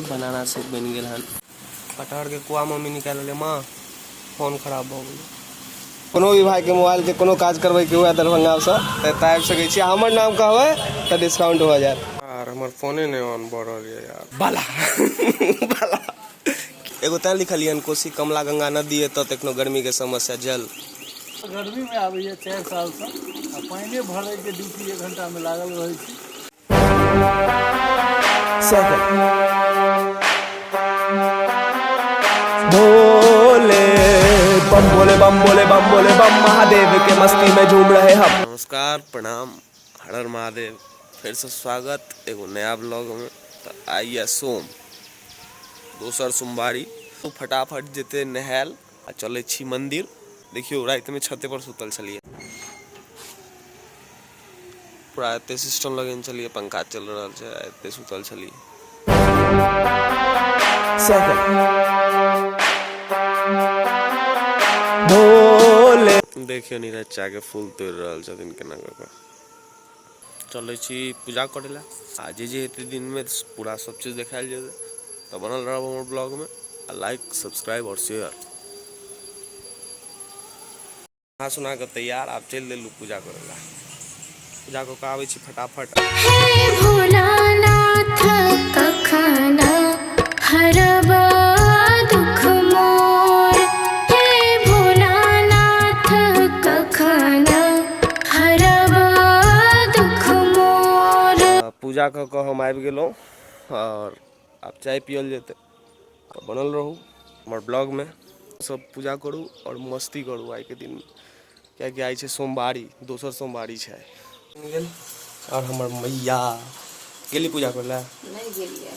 Banana shake बनि गेल हन। कटहरके कुआ मम्मी निकालि लेलै। माँ, फोन खराब भऽ गेलै। कोनो भी भाइके मोबाइलके कोनो काज करबैके हुए दरभंगासँ तऽ एतऽ आबि सकै छी। हमर नाम कहबै तऽ डिस्काउंट भऽ जायत। यार, हमर फोने नहि ऑन भऽ रहल यऽ यार। बाला बाला एगो तैं लिखलियै हन, कोसी कमला गंगा नदी एतऽ तऽ एखनो गर्मीके समस्या जल। गर्मीमे आबैए 4 सालसँ आ पानिए भरैके ड्यूटी एक घंटामे लागल रहै छी। 7 भोले बम भोले बम भोले बम भोले बम, महादेव के मस्ती में झूम रहे हम। नमस्कार, प्रणाम, हर हर महादेव। फेरसँ स्वागत एगो नया ब्लॉग में। तऽ आइ यऽ सोम, दोसर सोमवारी। फटाफट जेतै नहायल आ चलै छी मंदिर। देखियौ, रातिमे छते पर सुतल छलियै। पूरा एते सिस्टम लगेने छलियै, पंखा चलि रहल छै आ एते सुतल छलियै। 7 भोले। देखियौ, नीरज चाचा के फूल तोड़ि रहल छथिन केना कऽ कऽ। चलै छी पूजा करै लए आ जे जे हेतै दिनमे पूरा सब चीज देखायल जेतै। तऽ बनल रहब हमर ब्लॉगमे आ लाइक, सब्सक्राइब आओर शेयर। नहा सुना कऽ तैयार, आब चलि देलहुँ पूजा करै लए। पूजा कऽ कऽ आबै छी फटाफट। हे भोलानाथ, कखन हरब दुख मोर? हे भोलानाथ, कखन हरब दुख मोर? पूजा कऽ कऽ हम आबि गेलहुँ आओर आब चाय पियल जेतै। तऽ बनल रहू हमर ब्लॉगमे। सब पूजा करू आओर मस्ती करू आइके दिनमे, कियाकि आइ छै सोमवारी, दोसर सोमवारी छै। गेल आओर हमर मैया गेली पूजा करै लए। नहि गेलियै।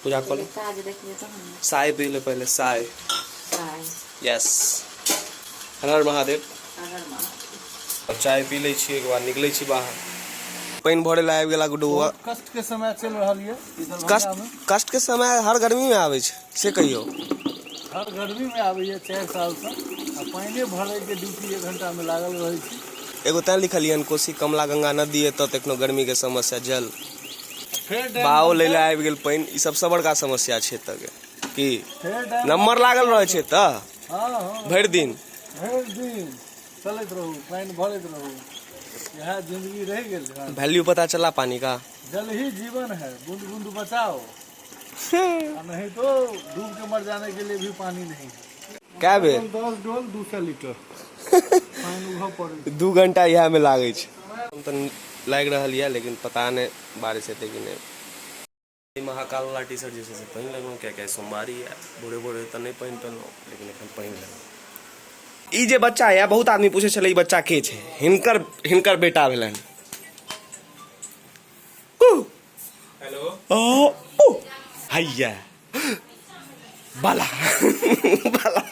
पूजा कऽ ले। काज देखबै तहन ने। चाय पी ले पहिले चाय। चाय। यस, हर हर महादेव। हर हर महादेव। चाय पी लै छी, ओहिके बाद निकलै छी बाहर। पानि भरे लए आबि गेला गुड्डू बौआ। बहुत कष्ट के समय चलि रहल यऽ ई कष्ट दरभंगा मे। कष्ट के समय हर गर्मी में आबै छै, से कहियौ। हर गर्मी मे आबैए 4 सालसँ आ पानिए भरैके ड्यूटी एक घंटामे लागल रहै छी। एगो तैं लिखलियै हन, कोसी कमला गंगा नदी एतऽ तऽ एखनो गर्मी के समस्या जल फेर डैम बाओ लै बनतै। लए आबि गेल पानि। ई सबसँ बड़का समस्या छै एतऽ के की फेर डैम नम्बर लागल रहै छै एतऽ हँ। भरि दिन। भरि दिन चलैत रहू, पानि भरैत रहू, इएह जिंदगी रहि गेल हन। वैल्यू पता चला पानी का। जल ही जीवन है, बूंद बूंद बचाओ आ नहीं तो डूब के मर जाने के लिए भी पानी नहीं है। कए बेर? 10 डोल 200 लीटर पानि उघऽ पड़ै। 2 घंटा इएहमे लागै छै। हम तऽ लागि रहल यऽ, लेकिन पता नहि बारिश हेतै कि नहि। ई महाकाल वाला टी शर्ट जे छै से पहिन लेलहुँ, कियाकि आइ सोमवारी यऽ। भोरे भोरे तऽ नहि पहिन पेलहुँ, लेकिन एखन पहिन लेलहुँ। ई जे बच्चा यऽ, बहुत आदमी पूछै छलै ई बच्चा के छै। हिनकर हिनकर बेटा भेलनि। हेलो। ओ ओ हैया बाला बाला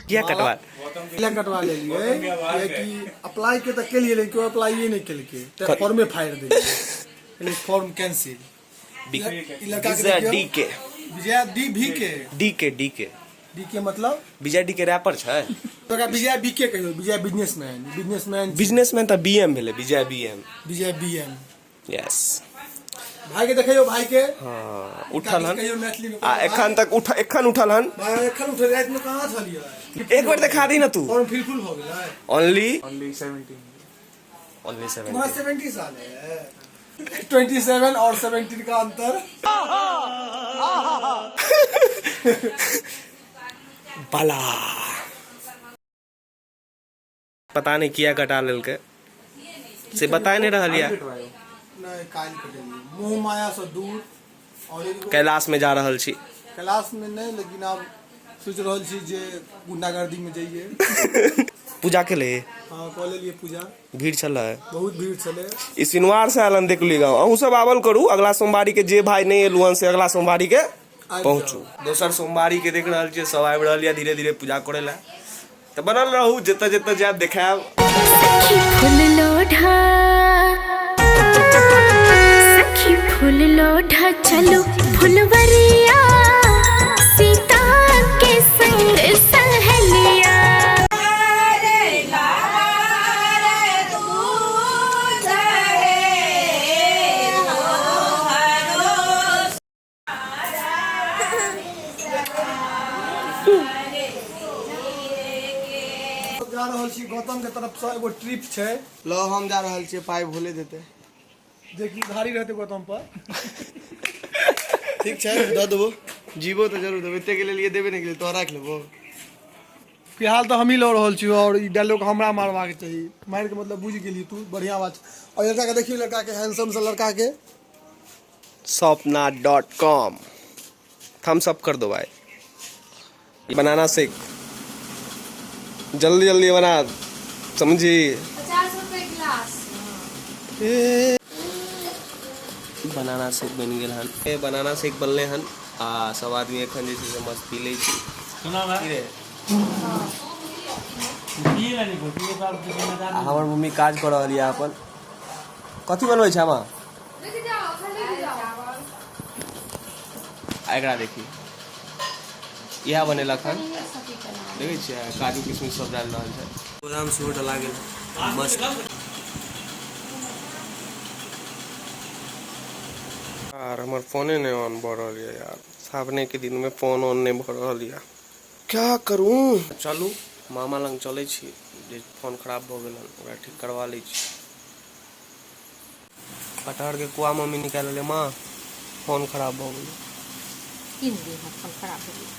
किया कटवा किया कटवा लेलियै? कियाकि अप्लाई के तऽ केलियै, लेकिन केओ अप्लाइए नहि केलकै, तऽ फॉर्मे फाड़ि देलियै, फॉर्म कैंसिल। ई लड़का के विजय देखियौ। डी के। विजय डी भी के। डी के, डी के। डी के मतलब? विजय डी के रैपर छै। तो ओकरा विजय बी के कहियौ, विजय बिजनेसमैन, बिजनेसमैन। बिजनेसमैन तऽ बी एम भेलै, विजय बी एम। विजय बी एम। यस। भाई के देखियौ, भाई के। हँ, उठल हन। कहियौ मैथिली में। आ एखन तक उठ, एखन उठल हन। भाई, एखन उठल? राति में कहाँ छलियै? एक बेर देखा दी ना तू। फॉर्म फिल फुल हो गेलै। Only only 17। ओनली 70। तुम्हारा 70 साल है? 27 और 17 का अंतर। बाला पता नहीं किया कटा लेलकै, से बताए नहीं रहल यऽ। नहीं, काल्हि कटेलियै। मोह माया से दूर और एगो कैलाश में जा रहल छी। क्लास में नहीं, लेकिन आब सोच रहल छी जे गुंडागर्दी में जाइए। पूजा के ले। हाँ, कऽ लेलियै पूजा। भीड़ छलै? बहुत भीड़ छलै। ई सिनवार से आयल हन, देखली गाँव। अहूँ सब आबल करू। अगला सोमवारी के जे भाई नहीं एलू हन, से अगला सोमवारी के पहुँचू। दोसर सोमवारी के देख रहल छियै, सब आबि रहल यऽ धीरे धीरे पूजा करै लए। तऽ बनल रहू, जतऽ जतऽ जायब देखायब। सखी फूल लोढ़ा, सखी फूल लोढ़ा चलो फुलवरिया, सीता के संग सहेलिया। रहल छी गौतम के तरफ से एगो ट्रिप छै। ल हम जा रहल छियै, पाइ भोले देतै। जे कि उधारी रहतै गौतम पर। ठीक छै, दऽ देबो। जीबो तऽ जरूर देबो, एतेक के लेलियै देबे नहि केलियै, तोरा राखि लेबो। फिलहाल तऽ हमही लऽ रहल छी और ई डायलॉग हमरा मारबाक चाही, मारि के मतलब बुझि गेली तू, बढ़िया बात छै। और लड़का के देखियौ, लड़का के हैंडसम से लड़का के। Sapna.com Thums up कर दो भाई। बनाना शेक जल्दी जल्दी बना, समझी? 50 रुपए गिलास। बनाना शेक बनि गेल हन। ए बनाना शेक बनलै हन आ सब आदमी एखन जे छै से मस्त पी लै छी। की रे? आ हमर मम्मी काज कऽ रहल यऽ अपन। कथी बनबै छै माँ? आ एकरा देखी, इएह बनेलक हन, देखै छियै, काजू किशमिश सब डालि रहल छै। बादाम सेहो डला गेल मस्त। यार हमर फोने नहि ऑन भऽ रहल यऽ यार, सावने के दिन में फोन ऑन नहि भऽ रहल यऽ, क्या करूँ? चलू मामा लग चलै छी, जे फोन खराब भऽ गेल हन ओकरा ठीक करवा लै छी। कटहर के कुआ मम्मी निकालि रहलै। माँ, फोन खराब भऽ गेलै। 3 दिन फोन खराब हो गेल।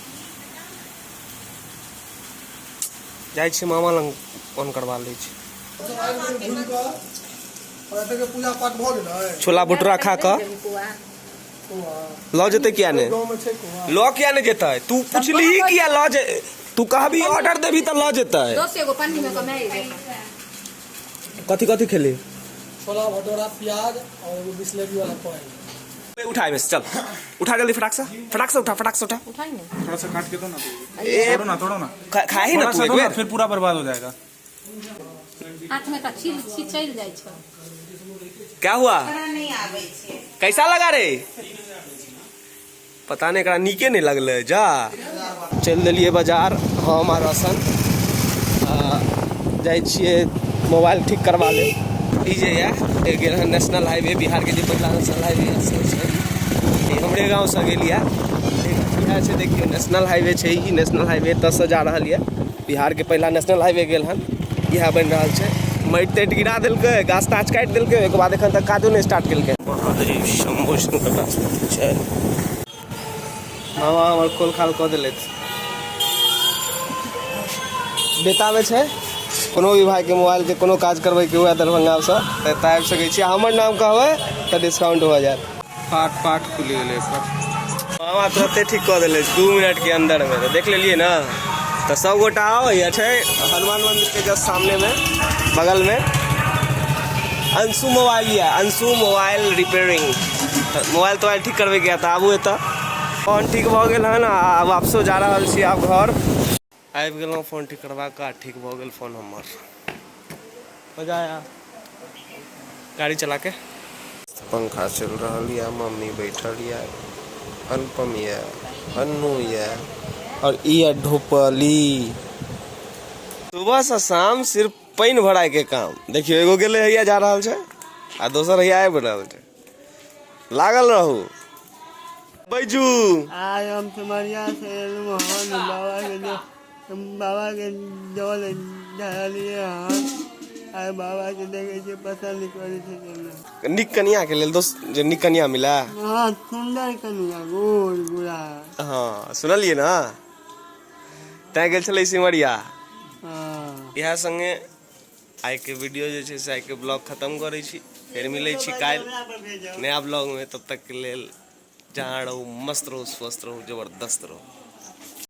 जाइ छी मामा लग, ऑन करवा लै छी। घुमि कऽ और एतऽ के पूजा पाठ भऽ गेलै। छोला भटूरा खा कऽ कुआ लऽ जेतै किया ने? गाँव में छै कुआ। लऽ किया ने जेतै? तू पुछलिही किया लऽ जे? तू कहबी ऑर्डर देबही तऽ लऽ जेतै। 10 एगो पन्नी में कमाई जेतै। कथी कथी खेली? छोला भटूरा, प्याज और एगो बिस्लेरी वाला पानी। उठा एहिमे से, चल उठा जल्दी, फटाक से, फटाक से उठा, फटाक से उठा। उठाई ने। थोड़ा सा काट के दो ना। ए तोड़ो ना, तोड़ो ना। खाही ना थोड़ा तू सा एक दो ना, बेर। फिर पूरा बर्बाद हो जाएगा। हाथ में का छील छिचल जाइ छै। क्या हुआ, कैसा लगा रे? पता नहीं, एकरा नीके नहीं लगलै। जा चलि देलियै बाजार हम आ रोशन। जाइ छियै मोबाइल ठीक करवा लेब। ई जे यऽ एक गेल हन नेशनल हाईवे, बिहार के जे पहिला नेशनल हाईवे यऽ से छै। ई हमरे गाँव से गेल यऽ। इएह छै, देखियौ, नेशनल हाईवे छै। ई नेशनल हाईवे एतऽ से जा रहल यऽ। बिहार के पहिला नेशनल हाईवे गेल हन, इएह बनि रहल छै। माटि ताटि गिरा देलकै, गाछ ताछ काटि देलकै, ओहिके बाद एखन तक काजो नहि स्टार्ट केलकै। महादेव शंभो शंकर छै। मामा हमर खोल खाल कऽ देलथि। बेतामे छै। कोनो भी भाइके मोबाइलके कोनो काज करबैके हुए दरभंगासँ तऽ एतऽ आबि सकै छी। हमर नाम कहबै तऽ डिस्काउंट भऽ जायत। पाट पाट खुलि गेलै एकर। मामा तुरते ठीक कऽ देलै 2 मिनट के अंदर में। तऽ देख लेलियै ने, तऽ सब गोटा आउ। यह छै हनुमान मंदिर के जस्ट सामने में, बगल में अंशु मोबाइल यऽ, अंशु मोबाइल रिपेयरिंग। मोबाइल तोबाइल ठीक करबैके यऽ तऽ आबू एतऽ। फोन ठीक भऽ गेल हन आ वापसो जा रहल छी आब घर। आबि गेलहुँ फोन ठीक करबा कऽ आ ठीक भऽ गेल फोन हमर। मजा आया गाड़ी चला के। पंखा चलि रहल यऽ, मम्मी बैठल यऽ, अनुपम यऽ, अन्नू यऽ और ई यऽ ढोपली। सुबह से शाम सिर्फ पानि भराय के काम। देखियौ, एगो गेलै हैया जा रहल छै आ दोसर हैया आबि रहल छै। लागल रहू बैजू। आज हम सिमरिया से एलहुँ हन, बाबा के जो बाबा के जल ढारलियै हन। आइ बाबा के देखै छियै, पसन्द करै छथिन। नीक कनिया के लेल दोस्त, जे नीक कनिया मिले। हँ, सुन्दर कनिया, गोर गोरा। हँ, सुनलियै ने, तैं गेल छलै सिमरिया। हँ। इएह संगे आइके वीडियो जे छै से आइके ब्लॉग खत्म करै छी। फेर मिलै छी काल्हि नया ब्लॉगमे। तब तक के लेल जहाँ रहू मस्त रहू, स्वस्थ रहू, जबरदस्त रहू।